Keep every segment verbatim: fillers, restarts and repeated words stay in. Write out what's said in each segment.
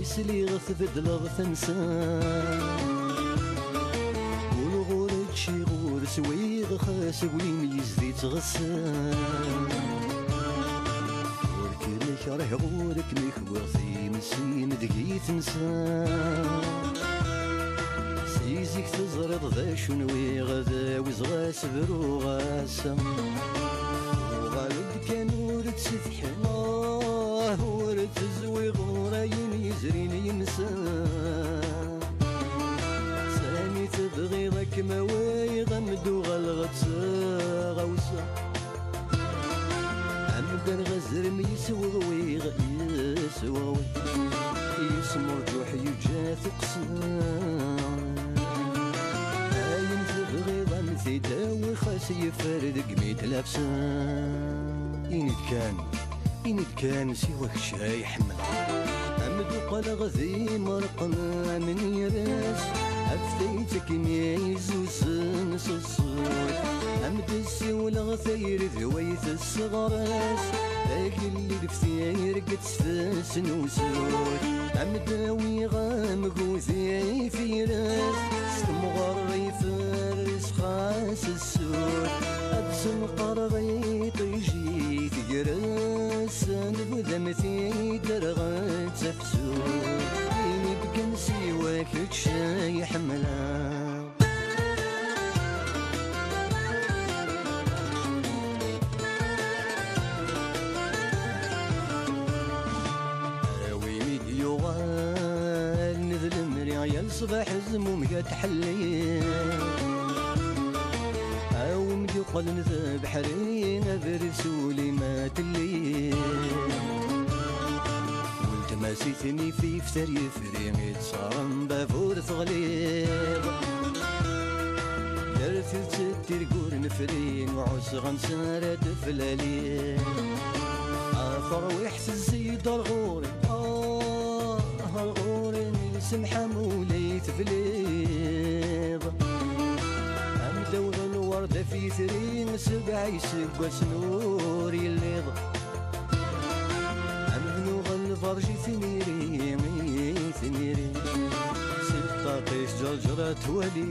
Sliɣ tbeddleḍ tansa. Ur ɣur ččiɣ ur swiɣ, xas aglim yezdi ttɣessa. Ur kem-kerhiɣ ur kem-kwiɣ, times-im deg-i tensa. Si zik teẓriḍ d acu nwiɣ, d awiz ɣas bruɣ-as. Uɣal-d kan ur ttsetḥiɣ, ur tezwiɣ ɣur ayen yezrin yemsa. Sani tebɣiḍ ad kem-awiɣ, am d-uɣaleɣ d taɣawsa. Am d-rreɣ azrem yesweɣwiɣ, yesweɣwiɣ, yesmurǧuḥ yeǧǧa tuqqsa. Ayen tebɣiḍ am t-id-awi, xas yeffer deg mi d-lafsa. Ini-d kan, ini-d kan siwa kečč ay ḥemmleɣ. Am d-uqaleɣ d imerqen am nniras, af tayet akken yezzuzen s ṣṣut. Am d-ssiwleɣ tayri d way tesseɣres, agellid f tirget s tesnusut. Am d-awiɣ amgud i tiras, s temɣer iferres xas ssut. Ad senqreɣ iṭij i tegres, nbudam-t-id rɣet tafsut. Ini-d kan siwa kečč ay ḥemmleɣ. A win i d-yuɣalen d lemri, yal ṣṣbeḥ zmumeg ad tḥelli. A win d-yuqlen d abeḥri, abrid s ul-im ad telli. Weltma-s i ten-ifif ter yefri, i tesɛerm bab ur teɣliḍ. Dar tidet tirgurn frin, ɛusɣen s ara d-flali. A terwiḥt zzi-d ar ɣur-i, ah, ar ɣur-i, semḥ am ul i tebliḍ. Am dawla lwerd af yitri, sebɛa iseggasen ur yelliḍ. Am nuɣ lberǧ i tniri, i tniri, si ṭṭaq-is ǧerǧer ad twali.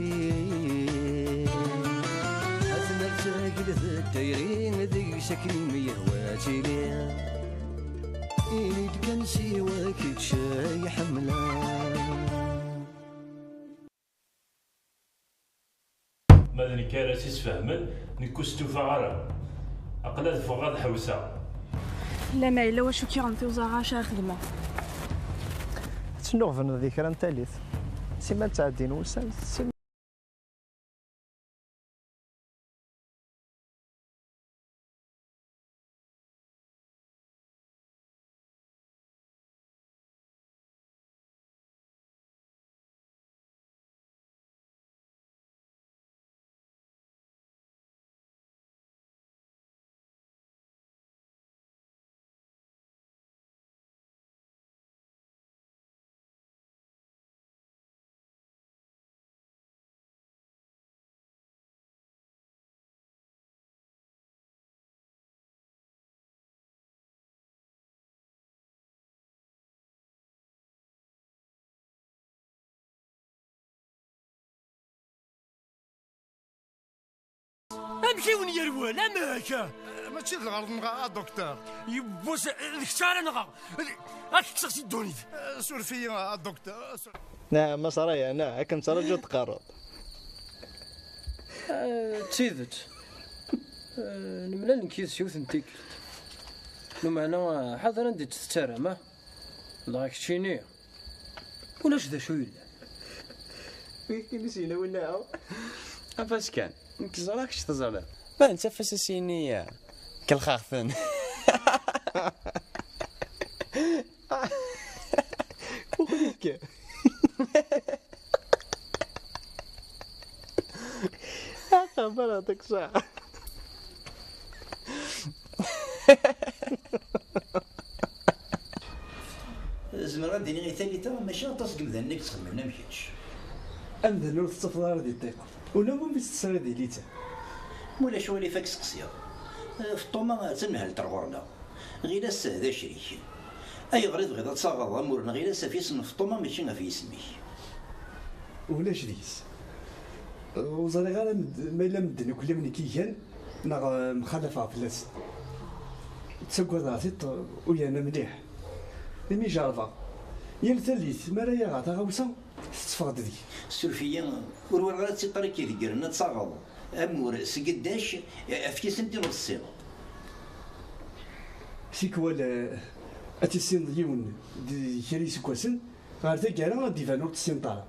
Ad nertagel d tayri, deg-s akken i m-yehwa ad tili. Ini-d kan siwa kečč ay ḥemmleɣ. Ma d nekk ara s-isfehmen, nekk ur stufaɣ ara. Aql-i ad ffɣeɣ ad ḥewseɣ. Lemma yella wacu k-yuɣen tiwẓaɣ acu ara xedmeɣ. Ad tennuɣben di kra n tallit. Simmal ttɛeddin wussan, simmal Amek i wen-yerwel? Amek? Mačči d lɣerḍ-nneɣ, a docteur. Yiwwas d kečč ara nɣeɣ. Ad k-kkseɣ si ddunit. Suref-iyi, a docteur. Nah, ma ṣara ya, nah, akken ttṛaǧu teqqareḍ. Ah, d tidet. Ah, nemlal nekk yid-s yiwet n tikkelt. Lumeɛna, ah, ḥader anda i tt-tettarram, ah? Dɣa keččini, ulac d acu yellan. Wigi-ines yella winna. Afas kan, nekk ẓriɣ kečč teẓriḍ. Ma netta afas as-yini, eh, kelxeɣ-ten. Uxlif kan. Axabar aṭik saɛ. Zemreɣ ad d-iniɣ i tallit-a, mačči aṭas n yemdanen i yettxemmimen am kečč. Amdan ur tettafeḍ ara di ṭṭiqa. Ula ma mi s-tesra di lita. Mulac wali fak seqsiɣ. Feṭṭuma d tanhalt ar ɣur-neɣ. Ɣilas d acrik. Ayɣer i tebɣiḍ ad taɣeḍ amur n Ɣilas ɣef yisem n Feṭṭuma mačči ɣef yisem-ik? Ulac deg-s. Ur ẓriɣ ara med-, ma yella medden akk am nekk i gan, neɣ, eh, mxalafeɣ fell-asen. Ttaggadeɣ tiṭ ur yerna mliḥ. Imi jerrbeɣ, yal tallit mi ara yaɣeɣ taɣawsa, tetteffeɣ-d deg-i. Suref-iyi, ur walaɣ ara d tiṭ ara k-ideggren ad taɣeḍ amur seg ddac, efk-iten-id ur tessineḍ. Tikwal, eh, ad tissineḍ yiwen di kra iseggasen, ɣer taggara ad d-iban ur tessineḍ ara.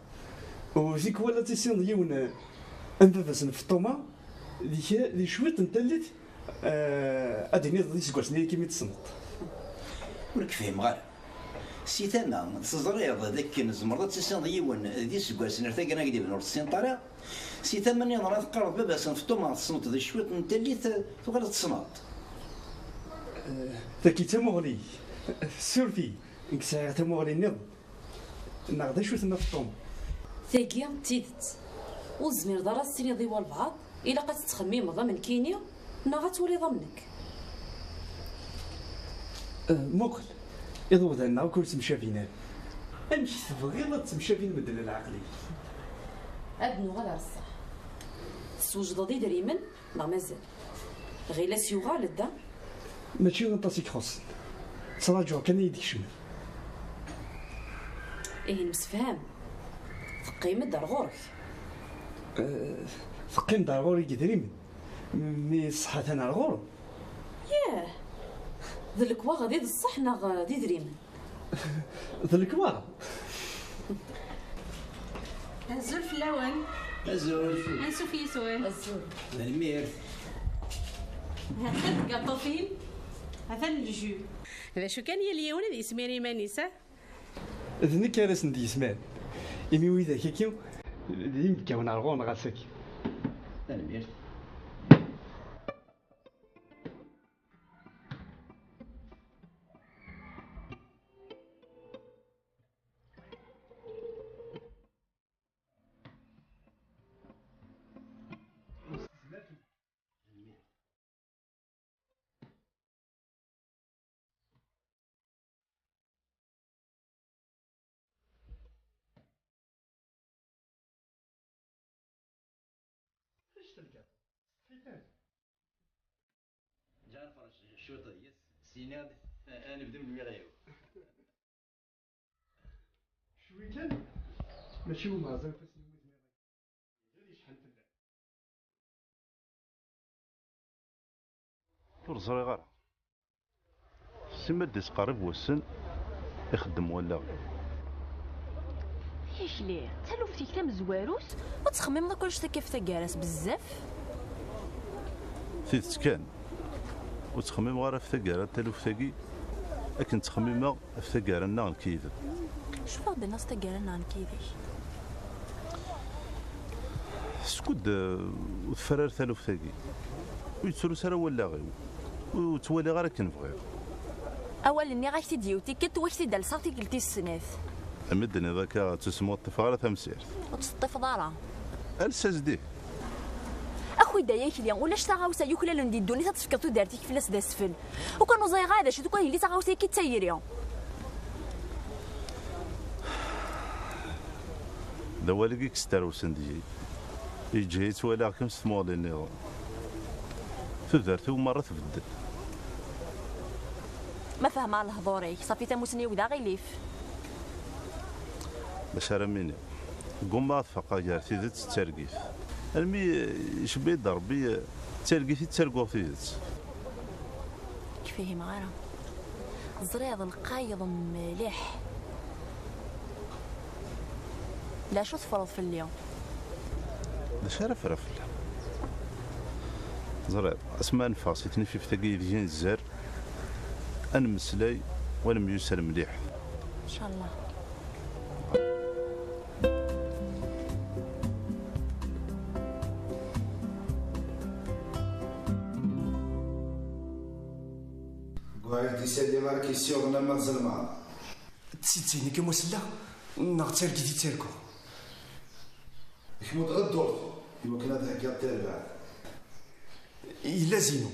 U tikwal ad tissineḍ yiwen, eh, am baba-s n Feṭṭuma, di kra, di cwiṭ n tallit, eh, ad d-tiniḍ d iseggasen-agi mi tessneḍ. Ur k-fhimeɣ ara. Si tama, teẓriḍ d akken tzemreḍ ad tissineḍ yiwen d iseggasen ar taggara ad d-iban ur tessineḍ ara. Si tama nniḍen ad teqqareḍ baba-s n Feṭṭuma tessneḍ di cwiṭ n tallit, tuɣaleḍ tessneḍ. Eh, tagi d tamuɣli. Suref-iyi, nekk sɛiɣ tamuɣli nniḍen. Neɣ d acu tenna Feṭṭuma? Tagi d tidet. Ur tezmireḍ ara ad s-tiniḍ i walbeɛḍ, ilaq ad tettxemmimeḍ am nekkini, neɣ ad twaliḍ am nekk. Eh, muqel, iḍudan-nneɣ akk ur ttemcabin ara. Amek tebɣiḍ ad ttemcabin medden lɛeql-ik? Ad nuɣal ɣer ṣṣeḥ. Teswejdeḍ idrimen, neɣ mazal? Ɣilas yuɣal-d, a? Mačči aṭas i ixuṣṣen. Ttraǧuɣ kan ad yi-d-kecmen. Ihi nemsefham. Teqqim-d ar ɣur-k. Eh, teqqim-d ar ɣur-i deg idrimen. Mi ṣṣeḥ atan ar ɣur-m. Yah! D lekwaɣeḍ i d ṣṣeḥ neɣ d idrimen? D lekwaɣeḍ. Azul fell-awen. Azul. Ansuf yis-wen. Azul. Tanemmirt. Atan tgaṭutin, atan lju. D acu kan, yal yiwen ad yesmir iman-is, ah? D nekk ara sen-d-yesmaren. Imi widak-agi d inebgawen ar ɣur-neɣ ass-agi. Tanemmirt. Acu telgaṭ? Ṣṣeḥit-ak. Ǧeɛ nefreǧ cwiṭ deg-s, s-iniɣ-d, eh, ad nebdu melmi ɣ-yawi. Cwi kan, mačči umeɛẓam ifassen n wudem iḍ-agi. Ad yecḥel fell-am. Ur ẓriɣ ara. Simmal d-isqerrib wass-n, ixeddem wallaɣ-iw. Tikli, d taluft-ik tamezwarut, ur ttxemmimeḍ akk annect-agi ɣef taggara-s bezzaf? Tidet kan, ur ttxemmimeɣ ara ɣef taggara n taluft-agi akken ttxemmimeɣ ɣef taggara-nneɣ nekk yid-m. Cfiɣ d-tenniḍ s taggara-nneɣ nekk yid-k. Skud, eh, ur teffer ara taluft-agi. Ur yettrus ara wallaɣ-iw. Ur ttwaliɣ ara akken bɣiɣ. Awal nniɣ-ak-t-id yiwet tikkelt, u ak-t-id-alseɣ tikkelt tis snat. Ami d-tenniḍ akka, tsusmeḍ ur ṭṭifeɣ ara tamsirt. Ur tt-teṭṭifeḍ ara. Ales-as-d ih. Aki-d ay akli, ulac taɣawsa yuklalen di ddunit ad tefkeḍ tudert-ik fell-as d asfel. Ukan ur ẓriɣ ara d acu, tukan yelli taɣawsa-agi d tayri. D awal-agi i yestarwsen deg-i. Yeǧǧa-yi ttwaliɣ-kem s tmuɣli nniḍen. Tudert-iw merra tbeddel. Ma fehmeɣ lehdur-ik, ṣafi tamusni-w d aɣilif. D acu ara m-iniɣ? Ggummaɣ ad faqeɣ gar tidet d targit. Almi, eh, icebba-yi-d Rebbi, eh, d targit i ttarguɣ tidet. Ur k-fhimeɣ ara. Ẓriɣ d lqayeḍ mliḥ. D acu teffreḍ fell-i? D acu ara ffreɣ fell-am? Ẓriɣ, asmi ara neffeɣ si tnifift-agi ideg i nezder, ad nemmeslay, u ad nemyussan mliḥ. Ncallah. Deg wayen d-isali ara k-yessiwḍen arma tzelmeḍ. D tidet-nni kan ma selleɣ, neɣ d targit i ttarguɣ? Kemmud ɣer ddurt, iwakken ad heggiɣ tarbaɛt. Yella Zinu,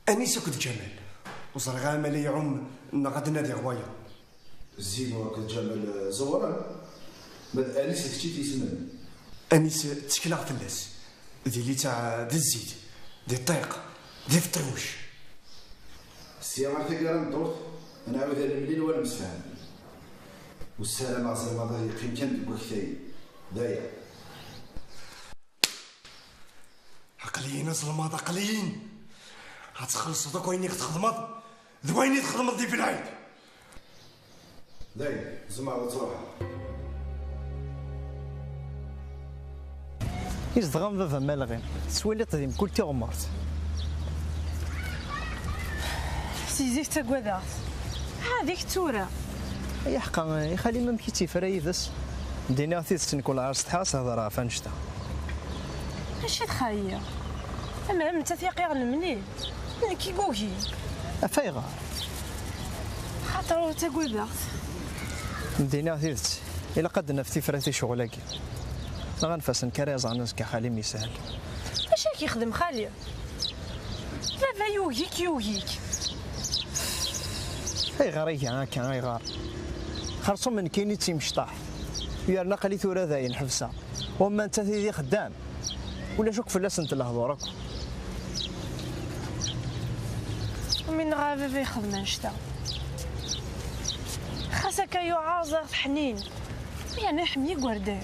Anis akked Ǧamal. Ur ẓriɣ ara ma la iɛum neɣ ad nadiɣ wayeḍ. Zidu akked Ǧamal, eh, ẓewren. Ma d Anis d kečč i t-yessnen. Anis, ttekleɣ fell-as. Di littaɛ, d zzit, di ṭṭiq, di feṭṭiwec. Sya ar taggara n ddurt, ad nɛawed ad nemlil u ad nemsefham. U ssarameɣ zelmaḍ ad yeqqim kan deg waktayen. D aya. Aql-iyi-n azelmaḍ, aql-iyi-n. Ad txellṣeḍ akk ayen i txedmeḍ d wayen i txedmeḍ di belɛid. Dayen, tzemreḍ ad truḥeḍ. Izedɣen baba Malɣi, tettwaliḍ di mkul tiɣemmert. Si zik ttagadeɣ-t. Ha, dik tura. Ay aḥeqqa, i xali-m amek i tt-yefra yid-s? Dini tidet, nekk ur lɛar setḥaɣ s hder ɣef annect-a. Acu d xali? Amram nettat yaqiɣ lemni. Nekk i yugi. Af ayɣer? Xaṭer ur ttagadeɣ-t. Dini tidet, ilaq ad d-naf tifrat i ccɣel-agi. Neɣ anef-as, nekk ara iẓran azekka xali-m yeshel. Acu i k-yexdem xali? Baba yugi-k, yugi-k. Ayɣer iga akka, ayɣer? Xerṣum nekkini d timecṭaḥt. Yerna aql-i tura dayen ḥebseɣ. Wamma netta tidi xeddam. Ulac akk fell-asent lehdur akk. Mi neɣra baba yexdem annect-a. Xas akka yuɛer ẓer teḥnin. Yerna iḥemmel igerdan.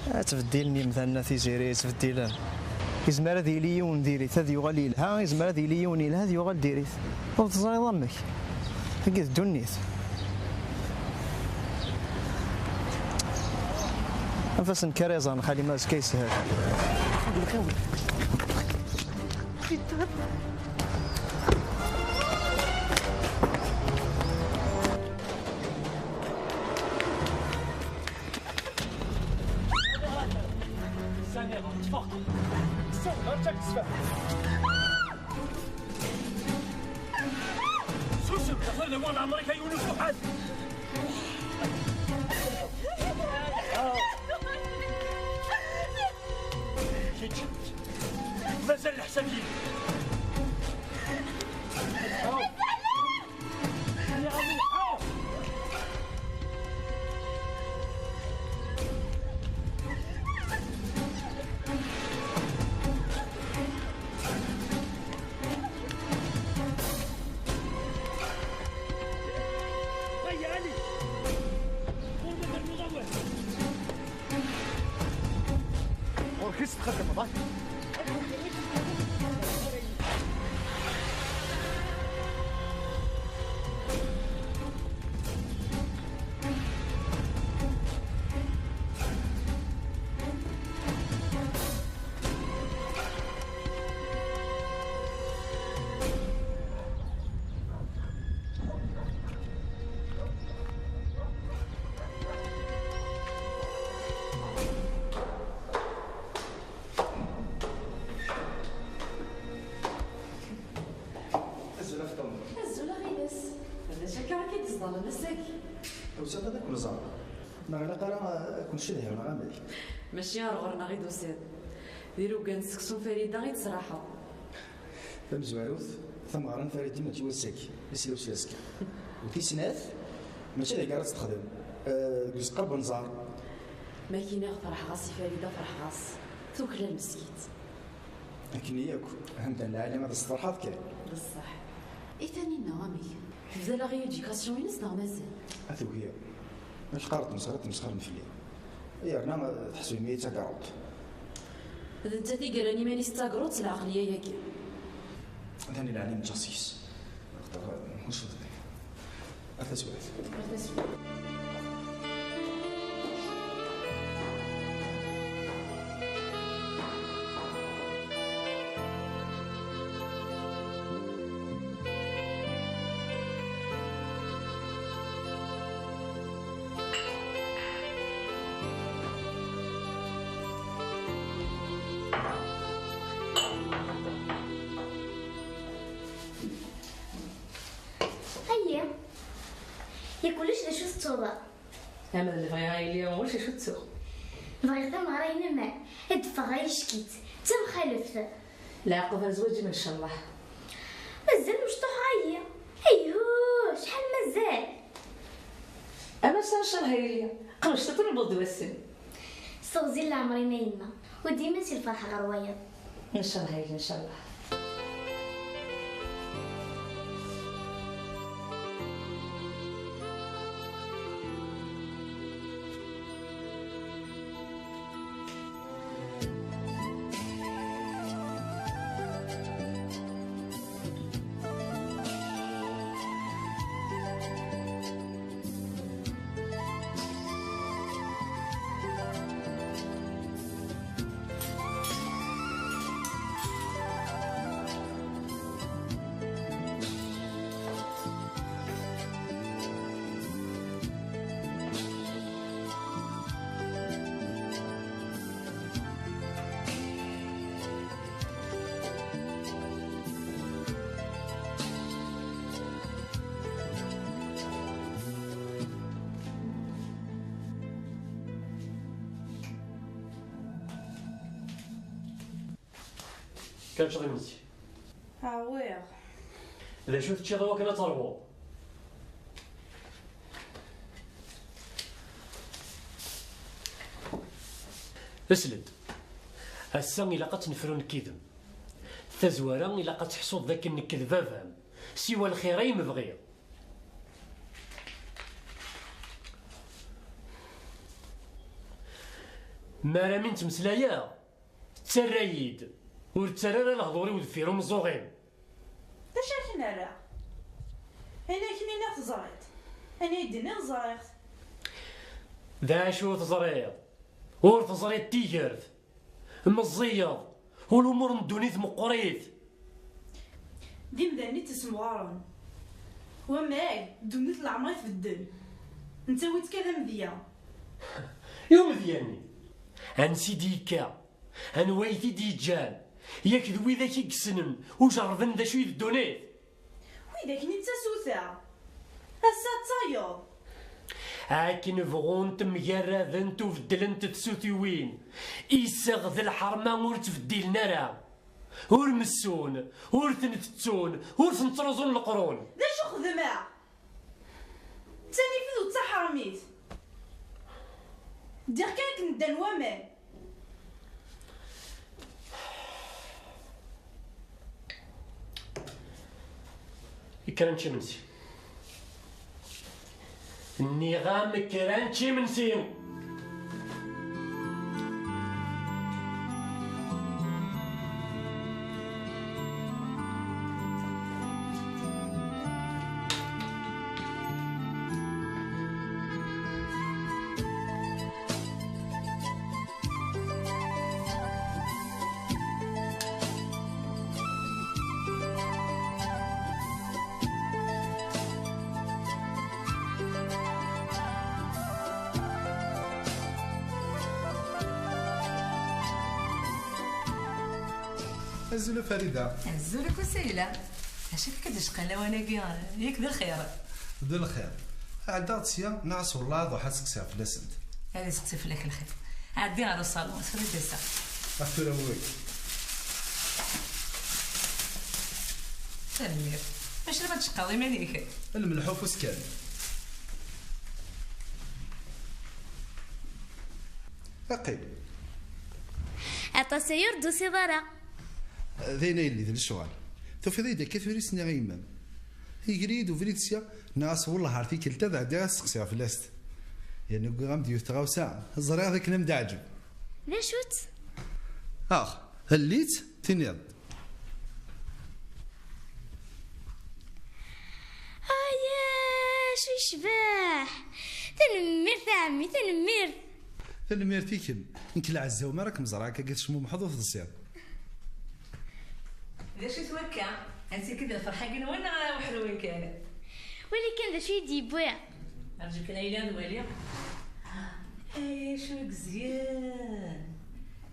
Ttbeddilen yimdanen a Tiziri, ttbeddilen. Yezmer ad yili yiwen diri-t ad yuɣal yelha, yezmer ad yili yiwen yelha ad yuɣal diri-t. Ur teẓriḍ amek. Tagi d ddunit. Anef-as nekk ara iẓren xali-m azekka yeshel. Mazal leḥsab yid-i. Ɣur-k i s-txeddmeḍ, ak? Azul a Feṭṭuma. Azul a Ɣilas. D acu akka i k-id-iẓḍalen ass-agi? Tusiḍ-d ad ken-ẓreɣ. Neɣ ilaq ara ad ken-cedhiɣ neɣ amek? Mačči ar ɣur-neɣ i d-tusiḍ. D irugan n seksu n Farida i d-tesraḥeḍ. Tamezwarut, tameɣra n Farida mačči wass-agi, isla-w si azekka. U tis snat, mačči d akka ara tt-texdem, eh, deg uzeqqa n wenẓar. Ma kiniɣ ferḥeɣ-as i Farida, ferḥeɣ-as. Tuklal meskint. Akken yakk, Hamdan Lɛali ad as-tferḥeḍ kan. Beṣṣeḥ. I Taninna, amek? Tebda la rééducation-ines neɣ mazal? A tugi. Ma teqqareḍ temsexreḍ, temsexrem fell-i. Yerna, eh, teḥseb-iyi d tagerruḍt. D nettat i yerran iman-is d tagerruḍt s lɛeqliya-agi. Tani lɛali neččeɣ seg-s. Axaṭer, eh, ur cudden. Ar taswiɛt. Ar taswiɛt. Ayya, yak ulac d acu tettuḍ. Ama d lebɣi a yelli, ulac acu ttuɣ. Bɣiɣ tameɣra-inem ad d-teffeɣ ɣer yickit, d tamxaleft. Leɛqeb ar zzwaǧ-im, ncallah. Mazal mecṭuḥ ayi. Ayhuh, acḥal mazal? Ama s ncalleh a yelli, qmec tiṭ newweḍ-d wass-n. S teɣzi n leɛmer-im a yemma, u dima si lferḥ ɣer wayeḍ. Ncalleh a yelli, ncalleh. Kan ččiɣ imensi. Awiɣ. D acu teččiḍ i wakken ad terwuḍ? Sel-d. Ass-a ilaq ad tt-nefru nekk yid-m. Tazwara ilaq ad teḥsuḍ d akken nekk d baba-m. Siwa lxir ay m-bɣiɣ. Mi ara mi nettmeslay-aɣ, ttarra-yi-d. Ur ttarra ara lehdur-iw deffir umeẓẓuɣ-im. D acu ara k-nerr? Ayen ara k-nini teẓriḍ. Ayen ara yi-d-tiniḍ ẓriɣ-t. D acu teẓriḍ? Ur teẓriḍ tigert. Meẓẓiyeḍ. U lumuṛ n ddunit meqqrit. D imdanen i tt-issemɣaren. Wamek ddunit leɛmer i tbeddel. Nettawi-tt kan d amedya. I umedya-nni? Ansi d-yekka? Anwa i t-id-yeǧǧan? Yak d widak i yessnen u jerrben d acu i d ddunit. Widak-nni d tasuta. Ass-a d tayeḍ. Akken bɣunt mgarradent u beddlent tsutiwin, iseɣ d lḥerma ur ttbeddilen ara. Ur messun, ur ten-tettun, ur ten-ttruẓun leqrun. D acu xedmeɣ? D tanifit u d taḥermit. Ddiɣ kan akken ddan waman. Kker ad nečč imensi. Nniɣ-am kker ad nečč imensi. Azul a Farida. Azul a Kusayla. Acu akka d-icqan lawan-agi? Yak d lxir. D lxir. Ɛeddaɣ-d sya, nniɣ-as wellah ad ruḥeɣ ad seqsiɣ fell-asent. Ad iseqsi fell-ak lxir. Ɛeddi ɣer uṣalun, tura d-aseɣ. Ad tura wagi. Tanemmirt. Acu ma tceqqaḍ iman-ik? Lmelḥ ufus kan. Aqil. Aṭas aya ur d-tusiḍ ara. D ayen a yelli, d lecɣal. Tufiḍ-iyi-d akka tura i s-nniɣ i yemma-m. Iger-iyi-d ubrid sya, nniɣ-as wellah ar tikkelt ad ɛeddiɣ ad seqsiɣ fell-as. Yerna wwiɣ-am-d yiwet tɣawsa, ẓriɣ d akken am-d-ɛǧeb. D acu-tt? Ax, lli-tt, tiniḍ-d. Ay, acu yecbeḥ! Tanemmirt a ɛemmi, tanemmirt! Tanemmirt i kemm. Nekk lɛezza-w mi ara kem-ẓreɣ akka tecmumeḥeḍ u teḍsiḍ. D acu-t wakka? Ansi-k d lferḥ-agi-nwen neɣ weḥd-wen kan? Wali kan d acu i d-yewwi. Rǧu kan a yelli ad waliɣ. Ay, acu i yezyen!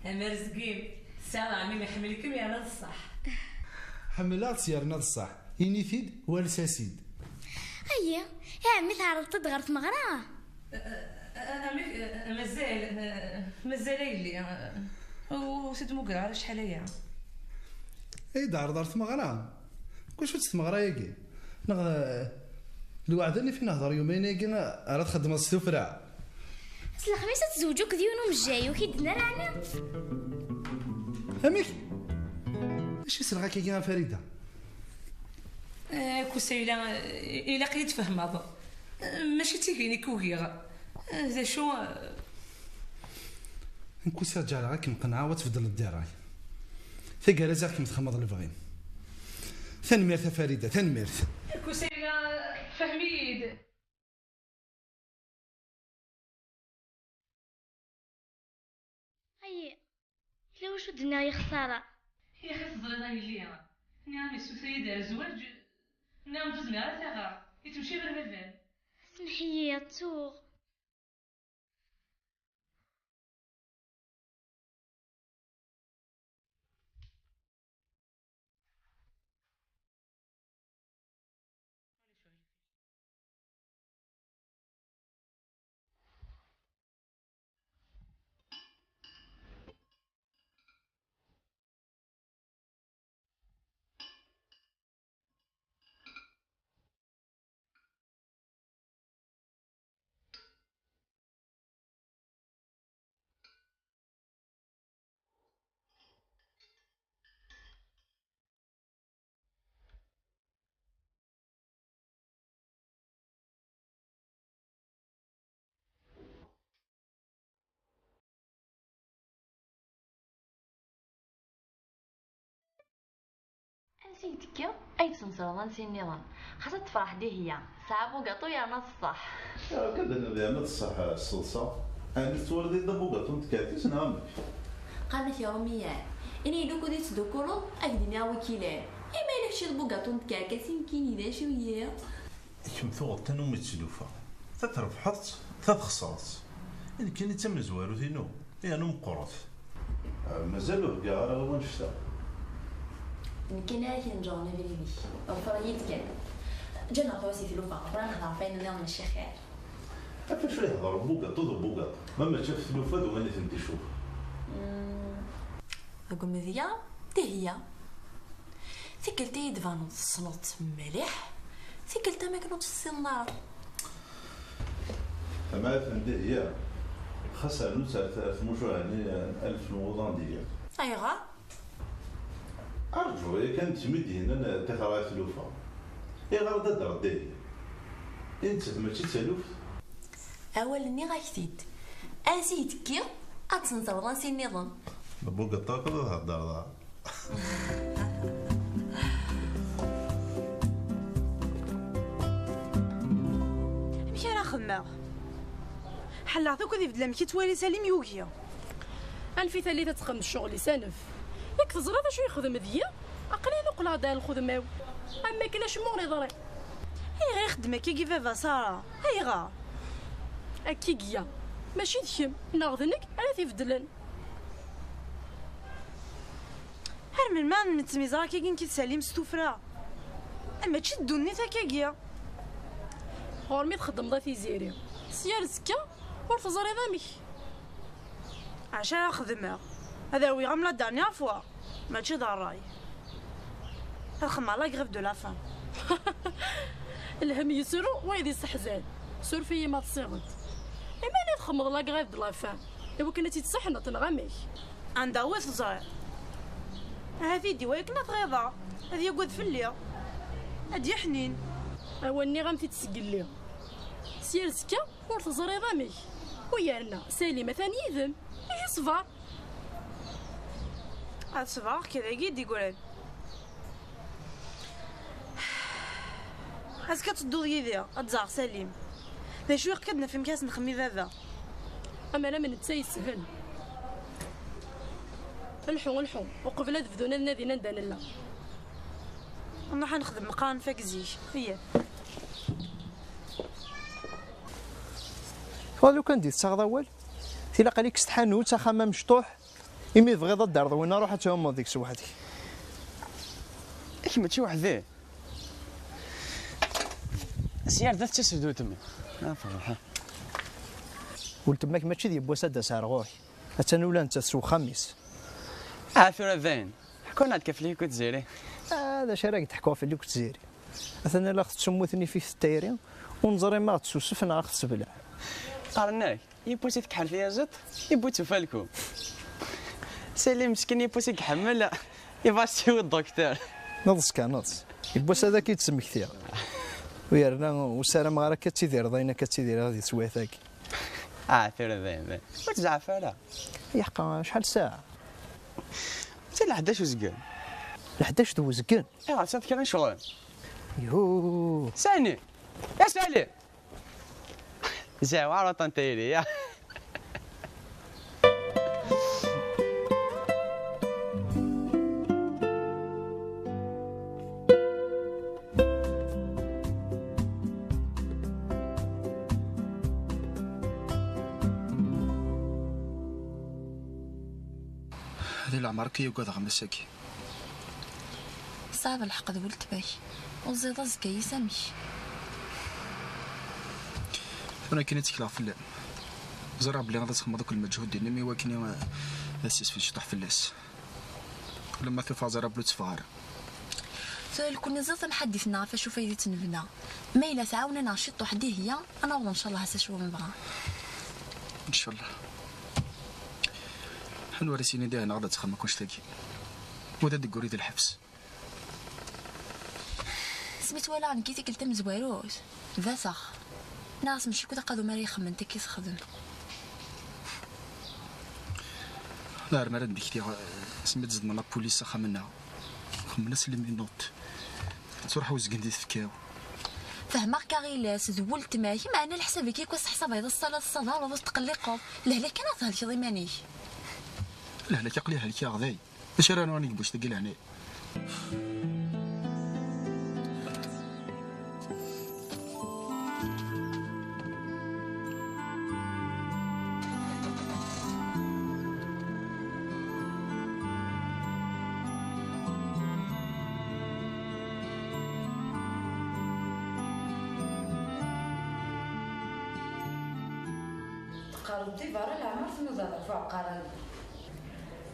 Amarezg-im, tesɛiḍ ɛemmi-m iḥemmel-ikem yerna d ṣṣeḥ. Ḥemmleɣ-tt yerna d ṣṣeḥ. Ini-t-id, wales-as-id. Ayya, a ɛemmi tɛerḍeḍ-d ɣer tmeɣra? A, a, a, amek, a, mazal, a, mazal a yelli, a, ur t-id-mugreɣ ara acḥal aya. Ay d-ɛerḍeḍ ɣer tmeɣra? Deg wacu-tt tmeɣra-agi? Neɣ d, Lweɛd-nni fi nehder yumayen-agi ara txeddmeḍ s tuffra. S lexmis ad tzewǧ akked yiwen umejjay, ur k-id-nni ara ɛni? Amek? Acu selleɣ akkagi a Farida? Eh, Kusayla, eh, ilaq-iyi tfehmeḍ. Eh, mačči d tigi i k-ugiɣ. Eh, d acu, eh, Nekk ur ssiɛǧaleɣ akken qenɛeɣ ad tbeddleḍ di ṛṛay. Taggara ziɣ kem txedmeḍ lebɣi-m. Tanemmirt a Farida, tanemmirt. Kusayla, fhem-iyi-d. Ay, yella wacu d-nniɣ yexṣara. Yaxi teẓriḍ a yelli, nniɣ-am yessuter-iyi-d ar zzwaǧ, nniɣ-am ur zmireɣ ara ad t-aɣeɣ, yettmecci ɣer baba-m. Semmeḥ-iyi, ttuɣ. Ansi i d-tekkiḍ ay d-tneẓreḍ ansi nniḍen? Xas ad tefreḥ Dihya, tesɛa bugaṭu yerna teṣṣeḥ. Akka d nniḍ yerna teṣṣeḥ s teḍsa. Ɛni tettwaliḍ-iyi d abugaṭu n tkerkas neɣ amek? Qqaren-ak iṛumiyen, ini-yi-d ukud i tettdukkuleḍ, ad k-d-iniɣ wi k-ilan. I ma yella kečč d abugaṭu n tkerkas, i nekkini d acu-yi? Kemm tuɣeḍ tannumi d tlufa. Ta trebḥeḍ-tt, ta txeṣreḍ-tt. I nekkini d tamezwarut-inu, yernu meqqret. Ah, mazal ur heggaɣ ara i wannect-a. Nekkini ara k-neǧren abrid-ik. Ḍfer-iyi-d kan. Ǧǧan ɣef wass i tlufa, bɣiɣ ad nehder ɣef wayen nniḍen mačči xir. Ɣef acu i ihder ubugaṭu d ubugaṭu? Ma mačči ɣef tlufa d wayen i tent-icuba. Mm. Deg umedya, Dihya. Tikkelt i yi-d-baneḍ tessneḍ-tt mliḥ, tikkelt am akken ur tt-tessineḍ ara. Tamɛayt n Dihya, xas rnu-tt ar, ar tmucuha-nni alef n wuḍan d-igan. Ayɣer? Arǧu, yakan d kemm i d-yennan ṭixer ɣef tlufa. Ayɣer ad d-teddreḍ Dihya? I nettat mačči d taluft? Awal nniɣ-ak-t-id. Ansi i d-tekkiḍ, ad tt-nẓer d ansi nniḍen. D abugaṭu akk ad theddreḍ, ah? Amek ara xedmeɣ? Ḥelleɣ-t akk ad ibeddel amek yettwali Salim yugi. Anef i tallit ad texdem ccɣel-is, anef. Yak teẓriḍ acu yexdem deg-i? Aql-i nuqleɣ-d ar lxedma-w. Am wakken acemma ur iḍri. Ayɣer ixeddem akkagi baba Sara? Ayɣer? Akkagi, mačči d kemm, neɣ d nekk ara t-ibeddlen. Ar melmi ara nettmiẓer akkagi nekk d Salim s tuffra? Mačči d ddunit akkagi. Ɣur-m i txeddmeḍ a Tiziri. Sya ar zekka ur teẓriḍ amek. Acu ara xedmeɣ? Ad awiɣ am la dernière fois. Mačči d ṛṛay. Ad xedmeɣ la grève de la faim. Lhemm yesru, wayeḍ yesseḥzan. Suref-iyi ma tessiɣeḍ. Iman i txedmeḍ la grève de la faim? Iwakken ad tt-id-tesseḥneḍ, neɣ amek? Anda wi teẓriḍ? Ahat i d-iwa akken ad tɣiḍeɣ. Ad yagad fell-i. Ad d-yeḥnin. Awa, nniɣ-am-t-id sgelli. Sya ar zekka ur teẓriḍ amek. U yerna, Salim atan yid-m. Ihi ṣber. Ad ṣebreɣ kra dagi i d-yeggran. Azekka ad tedduḍ yid-i, ad ẓreɣ Salim. D acu iqk ad naf amek ara s-nxemmem i baba? Amar am netta yeshel. Lḥu, lḥu, uqbel ad bdun ad nadin anda nella. Nruḥ ad nexdem meqqar nfak zik. Iyya. Tuɣal lukan d-tettaɣeḍ awal? Tilaq alik s tḥanut, axxam amecṭuḥ. Imi tebɣiḍ ad d-terreḍ winna, ruḥ ad tɛummeḍ deg-s weḥd-k. Ak mačči weḥd-i. Sya ar da tettas-d weltma. Ah, ferḥeɣ. Weltma-k mačči d yiwwas ad d-tas ar ɣur-k. Attan ula nettat s wexxam-is. Ah, tura dayen. Ḥkun-aɣ-d kan fell-i akked Tiziri. Ah, d acu ara k-d-ḥkuɣ fell-i akked Tiziri? Atan ala tettsummut-nni fif tayri, Ur neẓri ma ɣ-tessusef neɣ ɣ-tessebleɛ. Qqaren-ak, yiwwas i tekḥel tyaziḍt, yiwwas ufalku. Sali meskin yiwwas i iḥemmel, yebɣa s-iwi dduktur. Neḍs kan, neḍs. Yiwwas ad ak-id-smektiɣ. U yerna ur ssarameɣ ara akka ad tidireḍ ayen akka ttidireɣ di teswiɛt-agi. Ah, tura dayen, dayen. Ur tzeɛɛef ara. Yeḥqa, acḥal ssaɛa? Mačči d leḥdac uzgen. Leḥdac d uzgen? Ayɣer, tesɛiḍ kra n ccɣel? Yuhu. Sani! Ya Sali! Zɛew ara ṭan tayri, ya. Di leɛmer akk i ugadeɣ am ass-agi. Tesɛiḍ lḥeqq d weltma-k. Ur ẓiḍ azekka-is amek? Tura akken i ttekleɣ fell-am. Ẓriɣ belli ad txedmeḍ akk lmeǧhud-nnem i wakken i, ad sisfen ciṭuḥ fell-as. Lemma tufa ẓriɣ belli ur tetteffeɣ ara. Tura nekkni ẓriɣ tamḥaddit-nneɣ ɣef acu fayda i tt-nebna. Ma yella tɛawen-aneɣ ciṭuḥ dihya, ad naweḍ ncallah s acu i nebɣa. Ncallah. Anwa ara s-yinin dihin ad texdem akk annect-agi? Wa d adegguri d lḥebs. Asmi tt-walaɣ nekki tikkelt tamezwarut, bateɣ. Nniɣ-as mačči akk d aqadum ara ixemmen, akka i texdem. Leɛmer ara d-mmektiɣ, eh, asmi d-zedmen la police s axxam-nneɣ. Xemmen-as les menottes. Ttruḥ uzgen di tfekka-w. Fehmeɣ-k aɣilas d weltma-k, meɛna leḥsab-ik yakk ad s-teḥsabeḍ ṣṣala tessadareḍ ur tettqelliqeḍ. Lehlak kan ad thelkeḍ iman-ik. Lehlak aql-i helkeɣ day. D acu ara nwan deg buc dagi leɛnaya? Teqqareḍ di berra leɛmer tnudaḍ ɣef uɛeqqar-agi.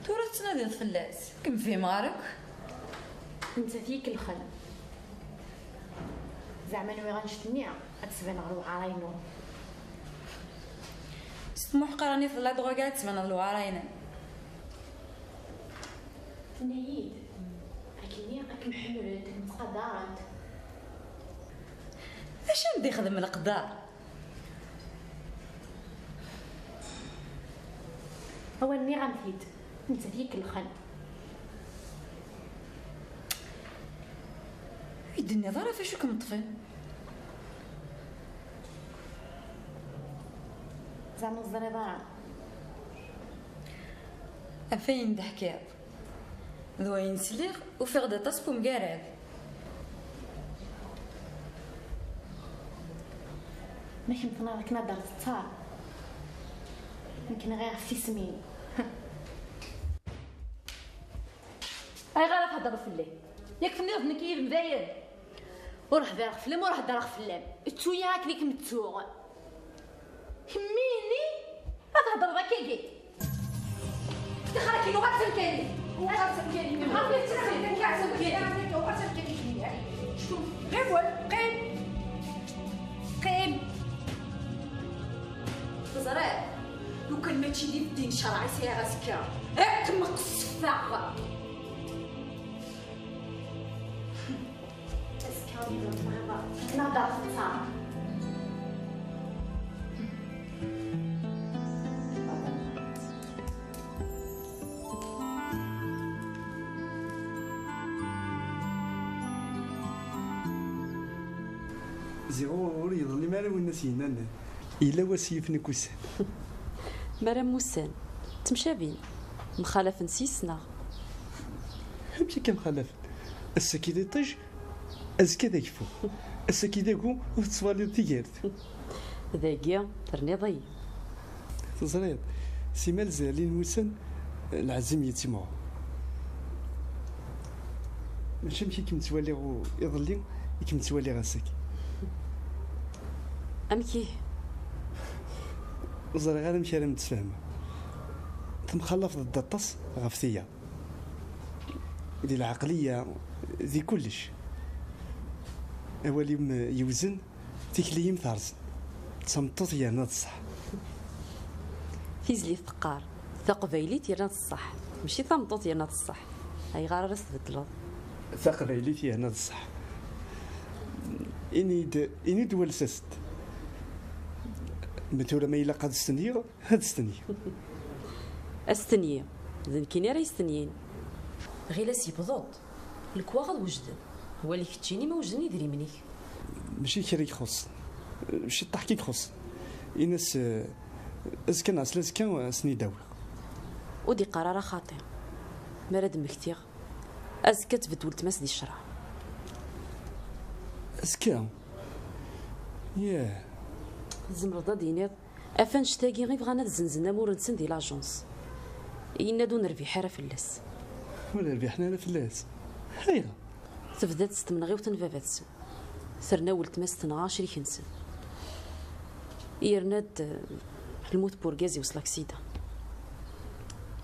Tura tettnadiḍ fell-as? Kem fhimeɣ ara akk. Nettat i ikellxen. Zeɛma nwiɣ annect-nni ad d-tban ɣer lewɛara-inu. S tmuḥqara-nni tella drogue ad d-tban ɣer lewɛara-inem. Tenna-yi-d akkenni ad kem-ḥemmlent, ad kem-ttqadarent. D acu am d-ixdem leqder? Awal nniɣ-am-t-id, nettat i ikellxen. Ur yi-d-tenniḍ ara ɣef acu i kem-ṭṭfen? Zeɛma ur teẓriḍ ara? Ɣef ayen d-teḥkiḍ d wayen sliɣ, ufiɣ-d aṭas n wemgarad. Ma kemm tenniḍ akken ad d-terreḍ ttaṛ, nekk nɣiɣ ɣef tismin. Ayɣer ara theddreḍ fell-i? Yak tenniḍ-d nekk yid-m dayen. Ur hdireɣ fell-am, ur heddreɣ fell-am. Ttu-yi akken i kem-ttuɣ. Kemmini ad theddreḍ akkagi. Ṭṭixer-agi, uɣal s amkan-ik. Uɣal s amkan-ik. Ɣef la tettazin, uɣal s amkan-ik. Uɣal s amkan-ik. Ɣiwel, qqim. Qqim. Teẓriḍ, lukan mačči d ibeddi n ccreɛ i sɛiɣ azekka, ad kem-qesfeɣ. Azekka ad d-tmahḍa, akken ad d-aɣ-teṭṭar. Ziɣ ur, ur yeḍlim ara win as-yennan yella wass yifen akk ussan. Mi ara mmussen, ttemcabin, mxalafen s yisnaɣ. Amek akka mxalafen? Ass-agi d iṭij, azekka d ageffur. Ass-agi d agu, ur tettwaliḍ tigert. Dagi, terniḍ-iyi. Teẓriḍ, simal zerrin wussan, lɛezz-im yettimɣur. Mačči amek i kem-ttwaliɣ u-, iḍelli i kem-ttwaliɣ ass-agi. Amek ihi? Ur ẓriɣ ara amek ara m-d-sfehmeɣ. Temxalafeḍ-d aṭas ɣef tiyaḍ. Di lɛeqliya, di kullec. Awal-im yewzen, Tikli-im terẓ. D tameṭṭut yerna d ṣṣeḥ. Tizlit teqqar: taqbaylit yerna d ṣṣeḥ, mačči tameṭṭut yerna d ṣṣeḥ. Ayɣer ara s-tbeddleḍ? Taqbaylit yerna d ṣṣeḥ. Ini-d, ini-d wales-as-d. Ma tura ma ilaq ad stenyiɣ, ad stenyiɣ. Astenyi, d nekkini ara yestenyin. Ɣilas yewweḍ-d. Lekwaɣ ad wejden. Wali keččini ma wejden idrimen-ik. Mačči kra i ixuṣṣen. Ciṭṭaḥ kan i ixuṣṣen. Ini-as, eh, azekka neɣ s lazekka, eh, ad sen-id-awiɣ. Ur d-iqqar ara xaṭi. Mi ara d-mmektiɣ, azekka ad tbedd weltma-s di ccṛeɛ. Azekka? Yah. Tzemreḍ ad d-tiniḍ: af annect-agi i bɣan ad zzenzen amur-nsen di l'agence. Yenna-d: ur nerbiḥ ara fell-as. Ur rbiḥen ara fell-as. Ayɣer? Tebda-d s tmenɣiwt n baba-tsen. Terna weltma-s tenɣa acrik-nsen. Yerna-d, eh, lmut n urgaz-iw s laksida.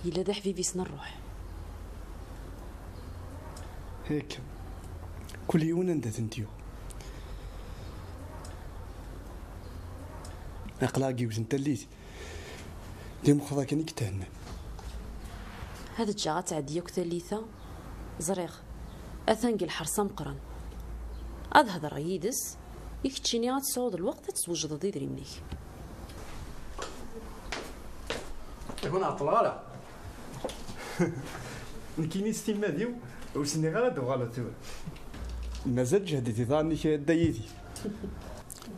Yella d aḥbib-is n ṛṛuḥ. Yak. Kul yiwen anda tent-yuɣ. Aql-aɣ deg yiwet n tallit. D imxeḍ akken i yethennan. Ad ǧǧeɣ ad tɛeddi akk tallit-a. Ẓriɣ atan deg lḥers ameqqran. Ad hedreɣ yid-s, i keččini ad tesɛuḍ lweqt ad teswejdeḍ idrimen-ik. Ur nɛeṭṭel ara. Nekkini s timmad-iw ur sniɣ ara ad d-uɣaleɣ tura. Mazal ǧehdet iḍarren-ik a Dda Yidir.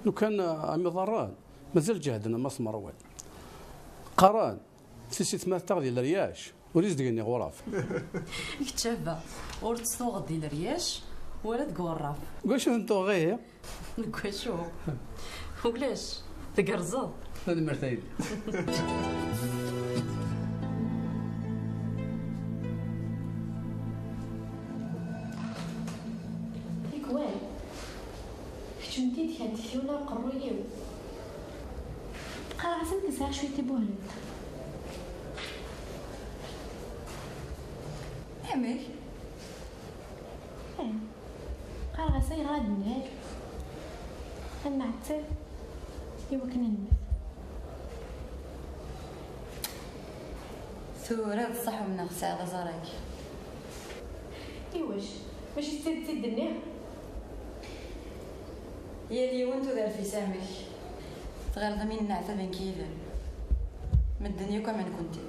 Lukan a mi ḍarren, mazal ǧehden a Mass Merwan. Qqaren, tisitmat taɣ di leryac, ur izedgen iɣuraf. Kečč a baba, ur tt-tuɣeḍ di leryac wala deg uɣerraf. Deg wacu ten-tuɣ ihi? Deg wacu? Ulac, tgerrzeḍ. Tanemmirt a yelli. Tikwal, keččment-id kan tektiwla aqerruy-iw. Qqareɣ-asen tesɛa cwiṭ ibuhlen. Amek? Ih. Qqareɣ-as ayɣer ad d-nal, ad nɛettel i wakken ad nemmet. Tura d ṣṣeḥ umneɣ tesɛiḍ aẓar-agi. Iwac? Mačči d tidet i d-nniɣ? Yal yiwen tudert-is amek. Tɣileḍ am win nneɛtaben k-yiden. Medden yakk am nekkenti.